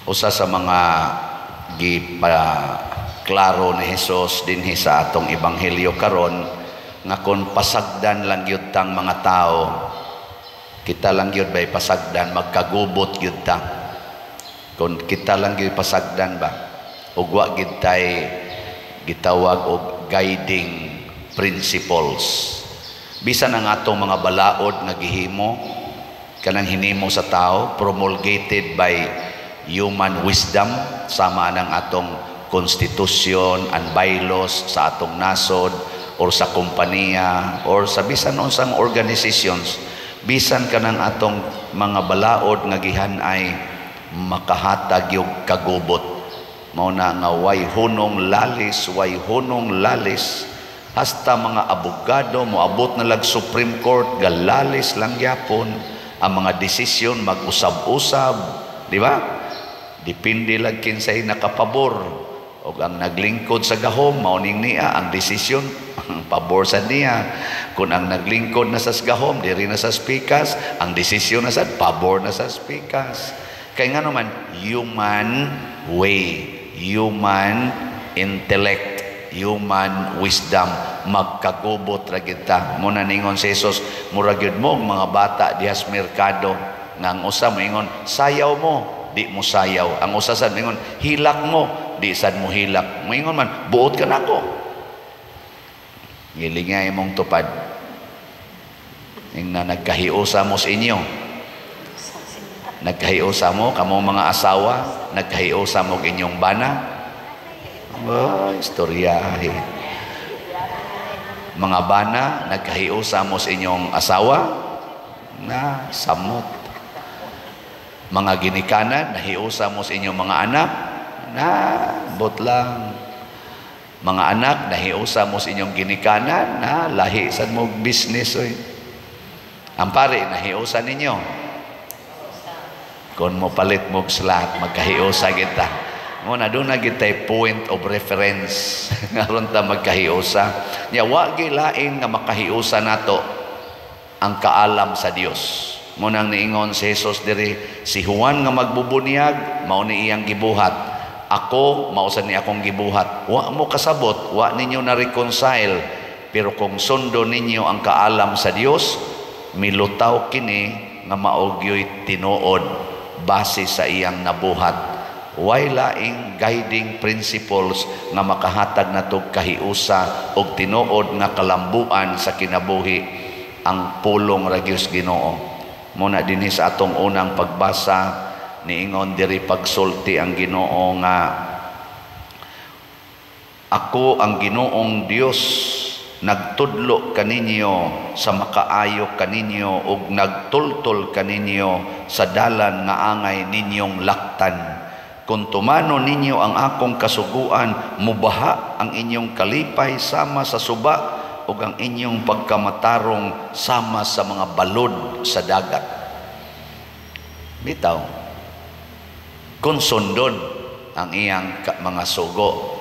Usa sa mga gipa klaro ni Hesus dinhi sa atong ebanghelyo karon nga kung pasagdan lang gyud tang mga tao, kita lang gyud bay pasagdan, magkagubot gyud ta. Kung kita lang gyud pasagdan ba ug wa gyud tay gitawag og guiding principles, bisan ang atong mga balaod nga gihimo, kanang hinimo sa tao, promulgated by human wisdom, sama ng atong constitution and bylaws sa atong nasod or sa kompanya or sa bisan unsang organizations, bisan kanang atong mga balaod nga gihan-ay, makahatag yung kagubot. Mao na nga way hunong lalis, way hunong lalis. Hasta mga abogado moabot na lag Supreme Court, galalis lang gyapon ang mga desisyon, mag-usab-usab, di ba? Depende lang kinsay nakapabor. Og ang naglingkod sa gahom, mao ning niya ang desisyon pabor sa niya. Kung ang naglingkod na sa gahom diri na sa pikas, ang desisyon na sad pabor na sa pikas. Kay nga naman, human way, human intellect, human wisdom, magkagubot ra gyud ta. Mao na ningon si Jesus, mura gyud mo mga bata diha sa merkado nga ang usa moingon, "Sayaw mo," di mo sayaw. Ang usa sad moingon, "Hilak mo," di sad mo hilak. Moingon man, "Buot ka nako." Gilingay mong tupad. Ing na nagkahiusa mo sa inyo. Nagkahiusa mo, kamo mga asawa, nagkahiusa mo inyong bana. Oh, istorya. Mga bana, nagkahiusa mo sa inyong asawa, na samot. Mga ginikanan, nahiusa mo sa inyong mga anak, na bot lang. Mga anak, nahiusa mo sa inyong ginikanan, na lahi sad mo business oy. Ang pare, nahiusa ninyo. Kung mo palit mo slot, magkahiusa kita. Mo na doon na kita'y point of reference. Aron ta magkahiusa. Nya wa lain nga makahiusa nato ang kaalam sa Dios. Mo nang niingon si Jesus diri, si Juan nga magbubunyag, mao ni iyang gibuhat. Ako, mao sad ni akong gibuhat. Wa mo kasabot, wa ninyo na reconcile. Pero kung sundo ninyo ang kaalam sa Dios, milutaw kini nga mao gyoy tinuod base sa iyang nabuhat. Way laing guiding principles nga makahatag nato kahiusa og tinuod nga kalambuan sa kinabuhi, ang pulong ra gyud Ginoo. Muna dinhi sa atong unang pagbasa, niingon diri, pagsulti ang Ginoo nga, "Ako ang Ginoong Dios, nagtudlo kaninyo sa makaayo kaninyo ug nagtultol kaninyo sa dalan nga angay ninyong laktan. Kung tumanon ninyo ang akong kasuguan, mubaha ang inyong kalipay sama sa suba ug ang inyong pagkamatarong sama sa mga balod sa dagat." Bitaw. Kung sundon ang iyang mga sugo.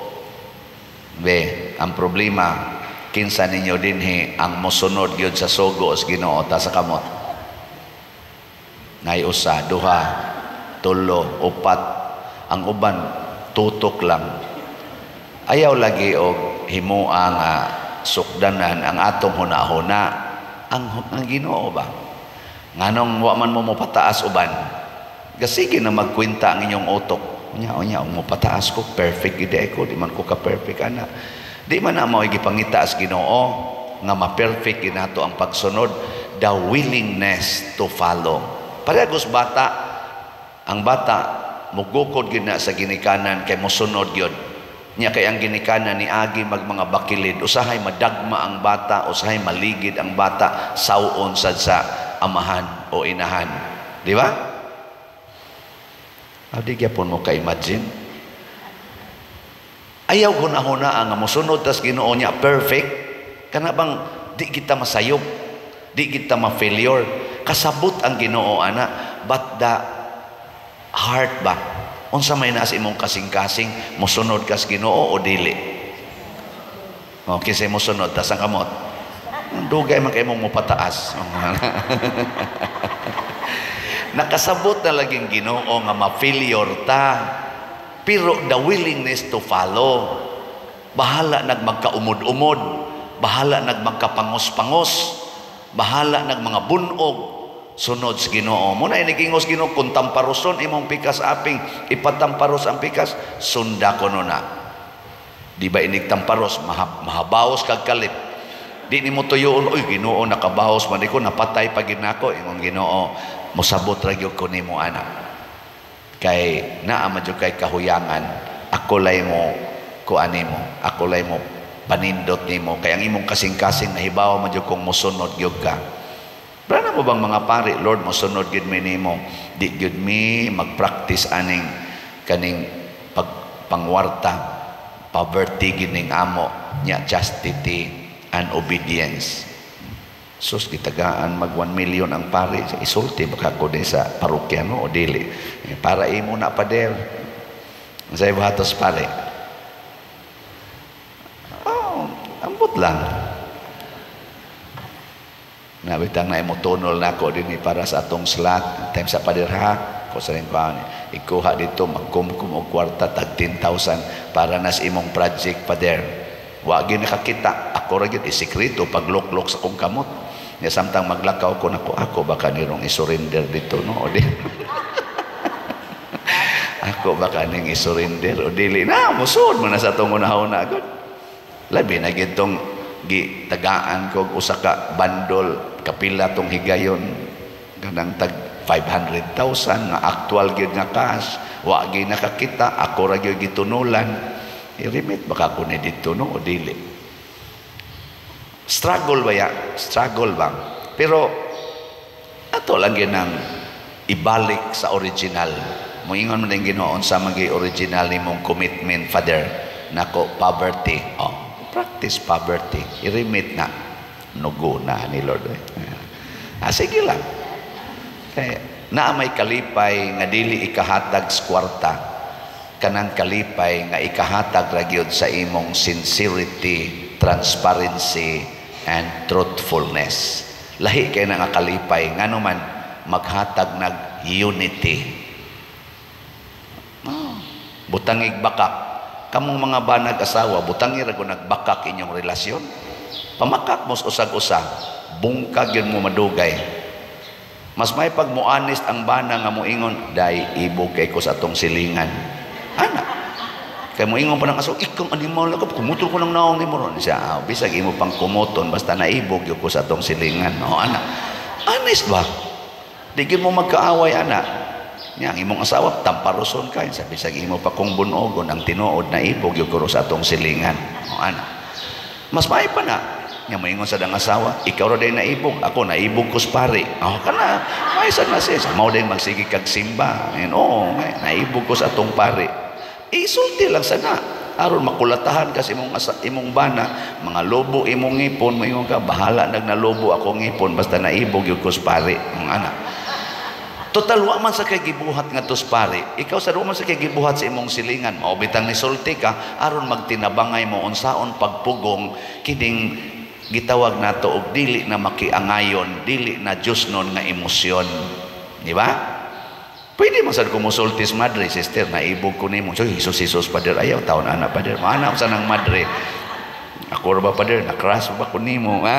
Be, ang problema, kinsa ninyo dinhi ang mosunod gyud sa sugo sa Ginoo? Taas sa kamot. Nay usa, duha, tulo, upat. Ang uban tutok lang. Ayaw lagi og himoa nga sukdanan ang atong hunahuna. Ang Ginoo ba? Nganong wa man mo mopataas uban? Gasige na magkwenta ang inyong utok. Unya, unya, mo pataas ko, perfect gid ko, di man ko ka perfect ana. Di man na mao gipangita sa Ginoo nga ma-perfect ginato ang pagsunod, the willingness to follow. Parehas bata, ang bata mugukod gid na sa ginikanan kay mosunod gyud. Nya kay ang ginikanan ni agi mag mga bakilid, usahay madagma ang bata, usahay maligid ang bata, saw-on sad sa amahan o inahan. Di ba? Ah, di gyapon mo ka-imagine. Ayaw hunahuna ang mosunod tas Ginoo niya perfect. Kana bang di kita masayop, di kita ma-failure. Kasabot ang Ginoo ana, but the heart ba? Unsa may naa sa imong kasing-kasing, mosunod kas Ginoo o dili? O kinsay mosunod, taas ang kamot. Dugay man kay mong mopataas. Nakasabot na laging Ginoo nga ma-failure ta. Pero the willingness to follow. Bahala nag magkaumod-umod, bahala nag magkapangos-pangos, bahala nag mga bunog, sunod sa Ginoo. Muna inigingos Ginoo kung tamparoson imong pikas aping ipatamparos ang pikas, sunda ko na. Di ba inig tamparos, mahabaos kag kalit. Di nimo tuyoon, "Uy Ginoo, nakabaos man ko, napatay pa gid nako." Ingon Ginoo, "Mosabot ra gyud ko nimo ana." Kay naa man jud kay kahuyangan, ako lay mo kuan nimo, ako lay mo panindot nimo kay ang imong kasing-kasing nahibaw man jud kung mosunod gyud ka. Brana mo bang mga pari, "Lord, mosunod gyud mi nimo. Di gyud mi magpractice aning kaning pag pangwarta, poverty gining amo nya, chastity and obedience." Sus, gitagaan mag 1 million ang pari. Isulti baka ko di sa parokya no o dili. Eh, para imo na, pader. Sa buhatos pare. Oh, ambot lang. Nabitang na imo tunol nako dinhi para sa atong slot. Time sa pader ha. Ko sa rin ikuha dito magkumkum og kwarta tag 10,000 para nas imong project, pader. Wa gyud nakakita. Ako ra gyud isekreto pagluklok sa kong kamot. Nya samtang maglakaw ko nako, ako baka nirong i-surrender dito no o di. Ako baka ning i-surrender o dili na musod man na sa atong unahuna gud. Labi na gyud tong gitagaan ko usa ka bandol kapila tong higayon kanang tag 500,000 nga actual gyud nga cash, wa gyud nakakita, ako ra gyud gitunulan. I-remit baka ko ni dito no o dili. Struggle ba ya? Struggle ba? Pero ato lang gyud ang ibalik sa original. Moingon man din Ginoo, "Sa magi original nimong commitment, Father?" "Nako, poverty." Oh, practice poverty. I-remit na. Nugo na ni Lord. Eh. Ah, sige lang. Kaya naa may kalipay nga dili ikahatag sa kwarta, kanang kalipay nga ikahatag ra gyud sa imong sincerity, transparency and truthfulness. Lahi kay na nga kalipay, ngano man maghatag nag unity. Oh, butangig bakak. Kamong mga banag asawa, butangi ra ko nagbakak inyong relasyon. Pamakak mo usag-usa, bungkag yun mo madugay. Mas may pag mo honest ang bana nga moingon, "Day, ibog kay ko sa atong silingan." Ana. Kay moingon pa ng asawa, "Ikang animal ka, kumuto ko ng naong nimo ron." Siya, "Ah, bisag imo pang kumuton, basta naibog yun ko sa atong silingan." No, ana. Honest ba? Di gyud mo magkaaway, ana. Nya, ang imong asawa, tamparoson ka. Sabi, "Bisag imo pa kong bunogon, ang tinuod na ibog yun ko sa atong silingan." No, ana. Mas may pa na. Nya, moingon sa dang asawa, "Ikaw ra day naibog, ako naibog ko sa pare." Oh, kana, may sad na siya. Mao din magsige kag simba. And, oo, naibog ko sa atong pare. Isulti lang sana. Aron makulatahan kasi imong bana, mga lobo imong ngipon, moingon ka, "Bahala nag nalobo ako ngipon, basta naibog yun ko sa pare." Ang ana. Total, wa man sa kay gibuhat nga sa pare. Ikaw sa wa man sa kay gibuhat sa imong silingan. Mao bitang nisulti ka aron magtinabangay mo unsaon pagpugong kining gitawag nato og dili na makiangayon, dili na Diyos nun nga emosyon. Di ba? Pwede man sad ko musulti sa madre, "Sister, naibog ko nimo." "So, Jesus, Jesus, pader, ayaw taon ana, pader." Maana sa nang madre. "Ako ra ba, pader, na-crush ba ko nimo?" Ha?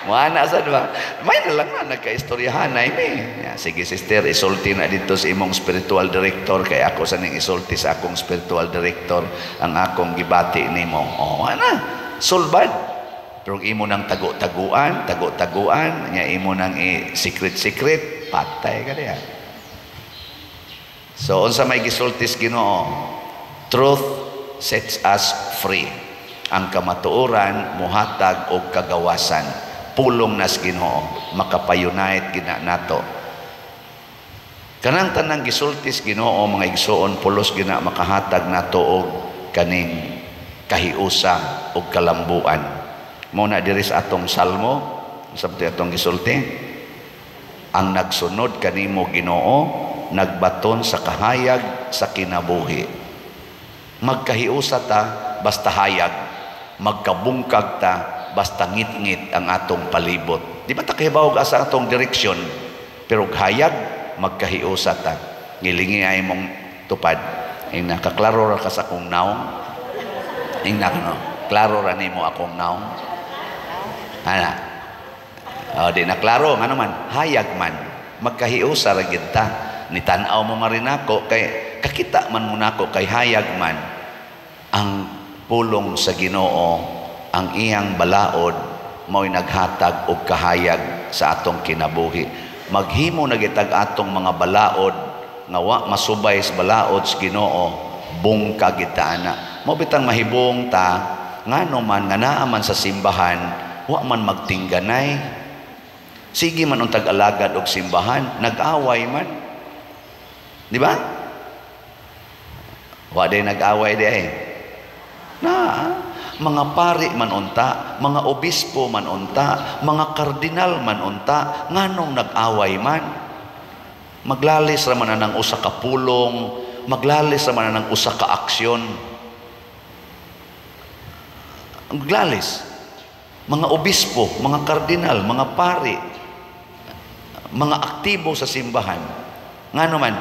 Moana sa ba? May na lang na nagkaistoryahan na mi. Ya, "Sige sister, isulti na dito sa imong spiritual director kay ako sa ning isulti sa akong spiritual director ang akong gibati nimo." Oh, ana. Sulbad. Pero imo nang tago-taguan, tago-taguan, nya imo nang i-secret-secret, patay ka diya. So unsa may gisultis Ginoo? Truth sets us free. Ang kamatuoran muhatag og kagawasan. Pulong nas Ginoo, makapayunite gina nato. Kanang tanang gisultis Ginoo, mga igsuon, pulos gina makahatag nato og kaning kahiusa og kalambuan. Mo na diri sa atong salmo, sa atong gisulti, ang nagsunod kanimo Ginoo nagbaton sa kahayag sa kinabuhi. Magkahiusa ta basta hayag, magkabungkag ta basta ngit-ngit ang atong palibot. Di ba ta kahibaw asa atong direksyon? Pero hayag magkahiusa ta. Ngilingi ay mong tupad. Ing nakaklaro ra ka sa akong naong. Ing na no, klaro ra nimo akong naong. Ana. O, di na klaro ngano man, hayag man magkahiusa ra gyud ta. Ni tan-aw mo nga rin ako kay kakita man mo nako kay hayag man ang pulong sa Ginoo, ang iyang balaod mao'y naghatag og kahayag sa atong kinabuhi. Maghimo na gitag atong mga balaod nga wa masubay sa balaod sa Ginoo, bungka kita ana. Mo bitang mahibong ta, ngano man nga naa man sa simbahan, wa man magtingganay. Sige man untag alagad og simbahan, nag-away man. Di ba? Wa day nag-away di ay. Na, mga pari man unta, mga obispo man unta, mga kardinal man unta, nganong nag-away man? Maglalis ra man ang usa ka pulong, maglalis ra man ang usa ka aksyon. Maglalis. Mga obispo, mga kardinal, mga pari, mga aktibo sa simbahan. Ngano man,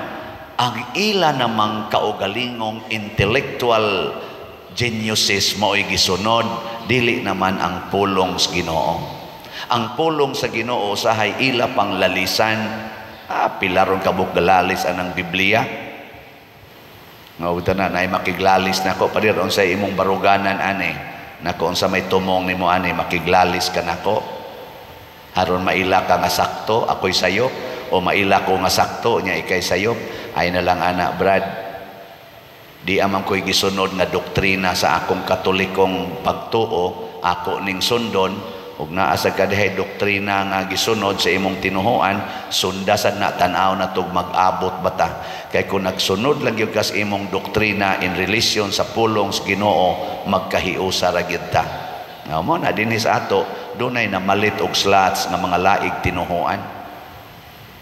ang ila namang kaugalingong intellectual geniuses mao'y gisunod, dili naman ang pulong sa Ginoo. Ang pulong sa Ginoo usahay ila pang lalisan. Ah, pilaron kabuk galalis anang Biblia. Nga na nay makiglalis nako padir unsa imong baruganan ani. Nako unsa may tumong nimo ani, makiglalis ka nako. Aron maila ka nga sakto, ako'y sayop, o maila ko nga sakto nya ikay sayop. Ay na lang ana, Brad. Di amang ko'y gisunod nga doktrina sa akong Katolikong pagtuo, ako ning sundon. Ug naa sa kadihay doktrina nga gisunod sa imong tinuhuan, sundasan na, tan-aw na tug mag-abot bata. Kay kung nagsunod lang gyud ka sa imong doktrina in relation sa pulong sa Ginoo, magkahiusa ra gyud ta. Nga mo na dinhi sa ato, dunay namalit og slots nga mga laig tinuhuan.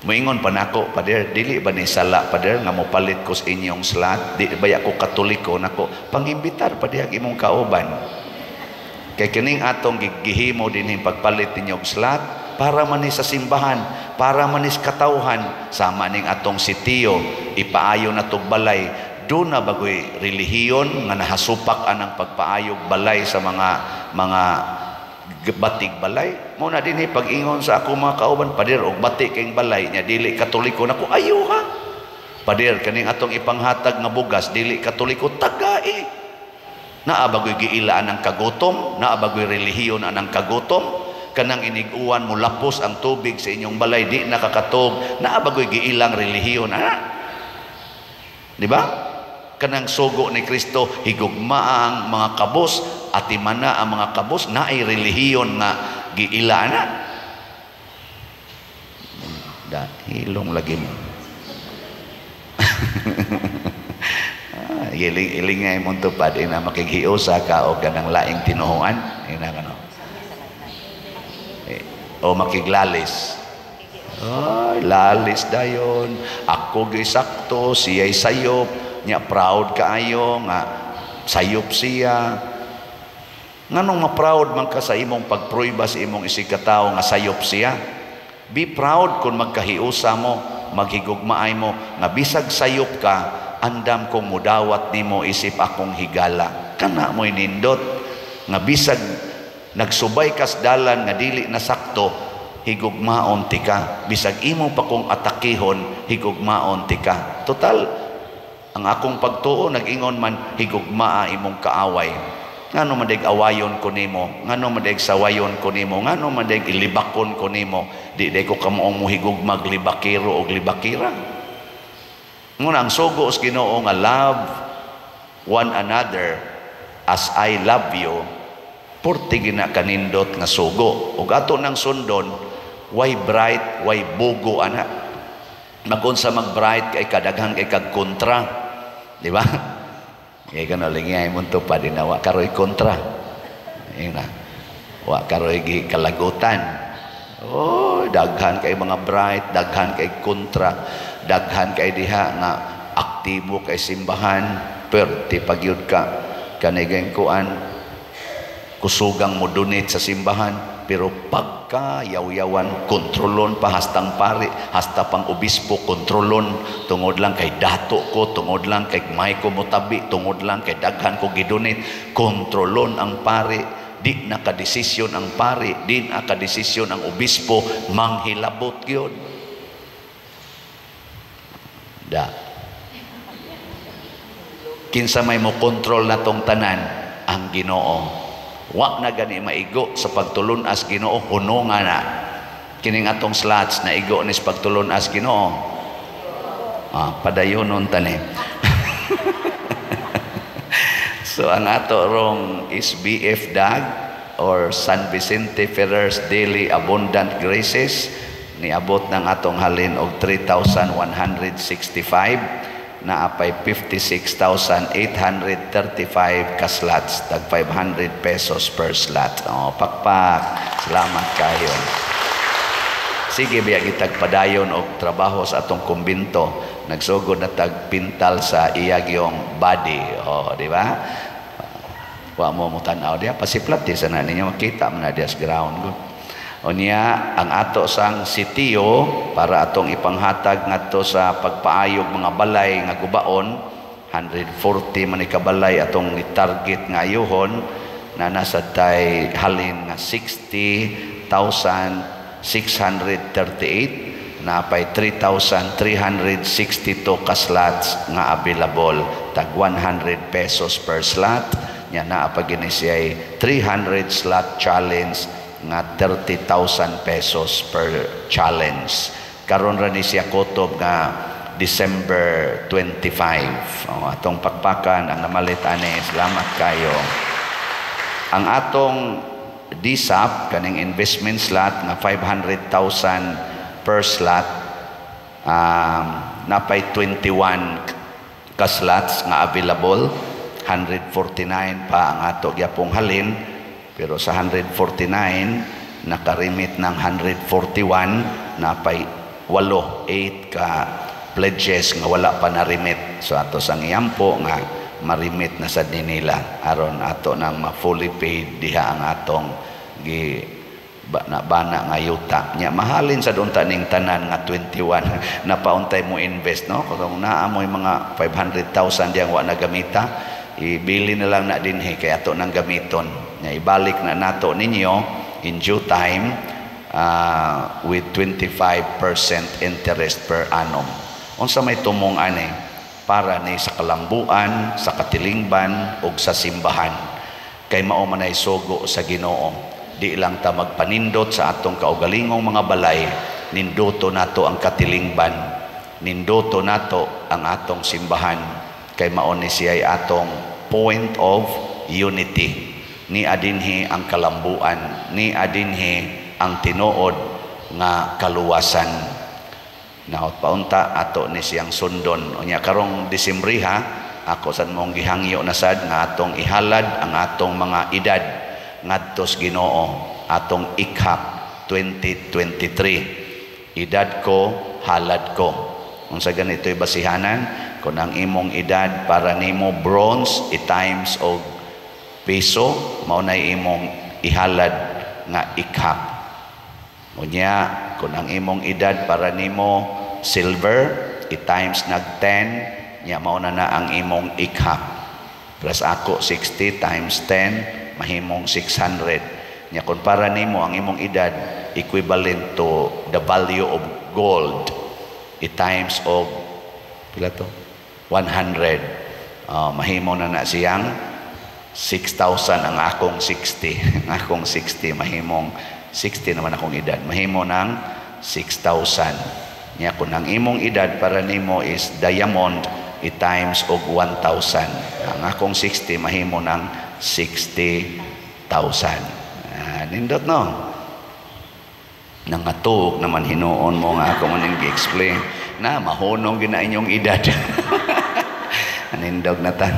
Moingon pa nako, "Pader, dili ba ni sala, pader, nga mopalit ko sa inyong slot? Di ba ko Katoliko?" Nako, pangimbitar pa dihag imong kauban. Kay kining atong gihimo dinhi, pagpalit ninyo og slot, para man ni sa simbahan, para man ni sa katawhan, sama ning atong sitio, ipaayo na tog balay. Do na bagoy relihiyon nga nahasupak anang pagpaayog balay sa mga batig balay? Mo na dinhi pag-ingon sa ako mga kauban, "Pader, og bati kayong balay," nya dili Katoliko, nako, "Ayo ha." "Pader, kaning atong ipanghatag nga bugas," dili Katoliko, "Tagai." Naa bagoy giila anang kagutom? Naa bagoy relihiyon anang kagutom? Kanang iniguan mo lapos ang tubig sa inyong balay, di nakakatog, naa bagoy giilang relihiyon ana? Di ba? Kanang sugo ni Kristo, higugma ang mga kabos, atimana ang mga kabos, naay relihiyon nga giila ana? Da, hilong lagi mo. Ah, iling ilingay mong tupad ina, makighiusa ka o kanang laing tinuhuan ina kano eh, o makiglalis. Ay, lalis dayon. Ako gyud sakto, siya'y sayop. Nya proud kaayo nga sayop siya. Nganong ma-proud man ka sa imong pagpruiba sa imong isigkatawo nga sayop siya? Be proud kung magkahiusa mo, maghigugmaay mo, nga bisag sayop ka, andam kong mudawat nimo isip akong higala. Kana mo'y nindot. Nga bisag nagsubay kas dalan nga dili na sakto, higugmaon tika. Bisag imo pa kong atakihon, higugmaon tika. Total, ang akong pagtuo nag-ingon man, higugmaa imong kaaway. Ngano man dag awayon ko nimo, ngano man dag sawayon ko nimo, ngano man dag ilibakon ko nimo, di day ko kamuong mohigugmag libakero og libakira. Nguna ang sugo sa Ginoo nga love one another as I love you, purti gina kanindot nga sugo. Ug ato nang sundon, why bright, why bugo ana. Magunsa mag bright kay kadaghan kay kag kontra. Di ba? Kaya kano lingay mo to pa din na wa karoy kontra. Ayun na. Wa karoy gi kalagutan. Oh, daghan kay mga bright, daghan kay kontra, daghan kay diha nga aktibo kay simbahan, perti pagyud ka kanigeng kuan kusugang mo donate sa simbahan. Pero pagka yaw-yawan, kontrolon pa hastang pari, hasta pang obispo kontrolon, tungod lang kay dato ko, tungod lang kay may ko motabi, tungod lang kay daghan ko gidonate, kontrolon ang pari. Di na kadesisyon ang pari, di na kadesisyon ang obispo, manghilabot gyud. Da. Kinsa may mo kontrol na tong tanan? Ang Ginoo. Wa na gani maigo sa pagtulun-as Ginoo, hununga na. Kining atong slots naigo ni sa pagtulun-as Ginoo. Ah, padayonon tani. So ang ato rong SBF DAG or San Vicente Ferrer's Daily Abundant Graces, niabot ng atong halin og 3,165, naapay 56,835 ka slots, tag 500 pesos per slot. Oh, pakpak. Salamat kayo. Sige biya gitag padayon og trabaho sa atong kumbinto. Nagsugod na tag pintal sa iyagyong body. Oh, di ba? Wa mo mo tan-aw diya, pasiplat di sana ninyo, makita man na diya sa ground. Unya ang ato sang sitio para atong ipanghatag ngadto sa pagpaayog mga balay nga gubaon, 140 man ka balay atong i-target nga ayuhon, na nasa tay halin nga 60,638, napay 3,362 ka slots nga available, tag 100 pesos per slot. Nya naa pa gini siya'y 300 slot challenge nga 30,000 pesos per challenge. Karon ra ni siya kutob nga December 25. Oh, atong pakpakan ang namalit ani. Salamat kayo. Ang atong DSAP kaning investment slot nga 500,000 per slot, napay 21 ka slots nga available, 149 pa ang ato gyapong halin, pero sa 149 nakarimit ng 141, napay 8, 8 ka pledges nga wala pa na-remit. So ato sang iyampo nga marimit na sad nila aron ato nang ma-fully paid diha ang atong gi ba, na bana nga yuta. Nya mahalin sa unta ning tanan nga 21 na pauntay mo invest, no? Kung naa mo'y mga 500,000 diyang wa na gamita, ibili na lang na dinhi kay ato nang gamiton. Nya ibalik na nato ninyo in due time, with 25% interest per annum. Unsa may tumong ani? Para ni sa kalambuan, sa katilingban ug sa simbahan. Kay mao man ay sugo sa Ginoo. Di lang ta magpanindot sa atong kaugalingong mga balay, ninduto nato ang katilingban, ninduto nato ang atong simbahan, kay mao ni siya'y atong point of unity. Ni adinhi ang kalambuan, ni adinhi ang tinuod nga kaluwasan. Naot paunta ato ni siyang sundon. Unya karong Disembriha, ako sad mong gihangyo na sad nga atong ihalad ang atong mga edad ngadto sa Ginoo, atong ikhak 2023. Edad ko, halad ko. Unsa ganito'y basihanan? Kung ang imong edad para nimo bronze, i-times og piso, mao nay imong ihalad nga ikhak. Unya, kung ang imong edad para nimo silver, i-times nag 10, nya mao na na ang imong ikhak. Plus ako 60 times 10, mahimong 600. Nya kung para nimo ang imong edad equivalent to the value of gold, i-times og pila to? 100. Mahimo na na siyang 6,000 ang akong 60. Ang akong 60, mahimong 60 naman akong edad. Mahimo ng 6,000. Nya kung ang imong edad para nimo is diamond, i-times og 1,000. Ang akong 60 mahimo ng 60,000. Ah, nindot, no? Nangatuog naman hinuon mo nga ako maning gi-explain na mahunong gina inyong edad. Anindog na tan.